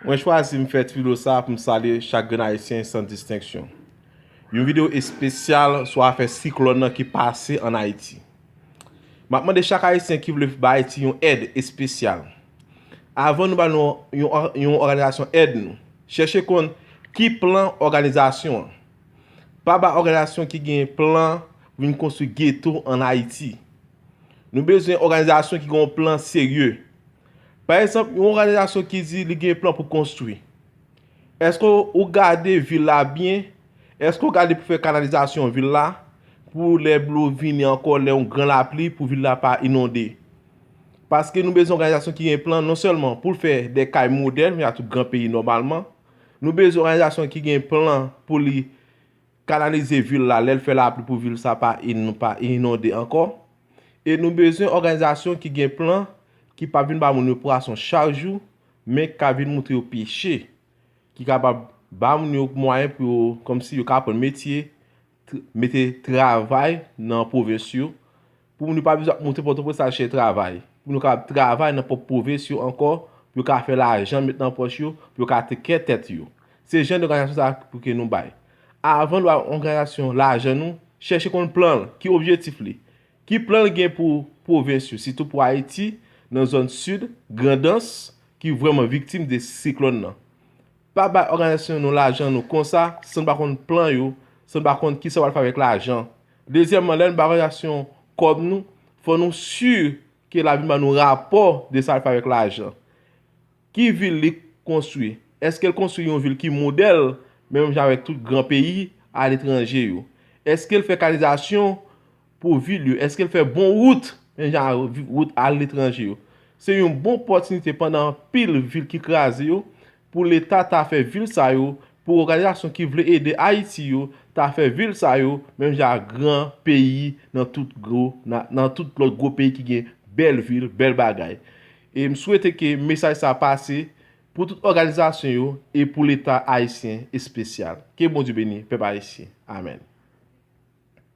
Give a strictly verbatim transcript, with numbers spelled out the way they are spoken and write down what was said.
Mwen chwazi m fè ti videyo sa pou m salye chak grenn Ayisyen san distenksyon. Yon videyo espesyal sou afè siklòn nan ki pase ann Ayiti. M ap mande chak Ayisyen ki vle ba Ayiti yon èd espesyal. Avan nou ba nou yon, yon òganizasyon èd nou, chèche konn ki plan òganizasyon an. Pa ba òganizasyon ki gen plan vin konstwi geto ann Ayiti. Nou bezwen òganizasyon ki gen yon plan serye. Pa egzanp, yon òganizasyon ki di li gen plan pou konstwi. Èske w gade vil la byen? Èske w gade pou fè kanalizasyon vil la? Pou lè dlo vini ankò, lè yon gran lapli, pou vil la pa inonde. Paske nou bezwen òganizasyon ki gen plan non sèlman pou l fè de kay modèl, men a tout gran peyi nòmalman. Nou bezwen òganizasyon ki gen plan pou li kanalize vil la lè l fè lapli pou vil sa pa in-, pa inonde ankò. E nou bezwen òganizasyon ki gen plan, ki pa vin ba moun yo pwason chak jou, men k ka vin montre yo peche, ki kapab ba moun yo mwayen pou yo, kòmsi yo ka aprann metye, tr-, mete travay nan pwovens yo, pou moun yo pa bezwen ap monte Pòtoprens al chèche travay, pou moun yo kapab travay nan pwòp pwovens yo ankò, pou yo ka fè lajan met nan pòch yo, pou yo ka tekè tèt yo. Se jan de òganizasyon sa pou ke nou bay. Avan nou bay òganizasyon lajan nou, chèche konn plan l, ki objektif li, ki plan l gen pou pwovens yo, sitou pou Ayiti, nan zòn sid, Grandans, ki vrèman viktim de siklòn nan. Pa bay òganizasyon nou lajan nou konsa, san n pa konn plan yo, san n pa konn kisa w al fè avèk lajan. Dezyèmman, lè n bay òganizasyon kòb nou, fò nou si ke l ap vin ban nou rapò de sa l fè avèk lajan. Ki vil li konstwi? Èske l konstwi yon vil ki modèl, menm jan avèk tout gran peyi aletranje yo? Èske l fè kanalizasyon pou vil yo? Èske l fè bon wout, menm jan a vi-, wout aletranje yo? Se yon bon opòtinite pandan anpil vil ki kraze yo, pou Leta ta fè vil sa yo, pou òganizasyon ki vle ede Ayiti yo ta fè vil sa yo, menm jan ak gran peyi nan tout gwo, nan, nan tout lòt gwo peyi ki gen bèl vil, bèl bagay. E m swete ke mesaj sa pase pou tout òganizasyon yo e pou Leta ayisyen espesyal. Ke Bondye beni pèp ayisyen. Amèn.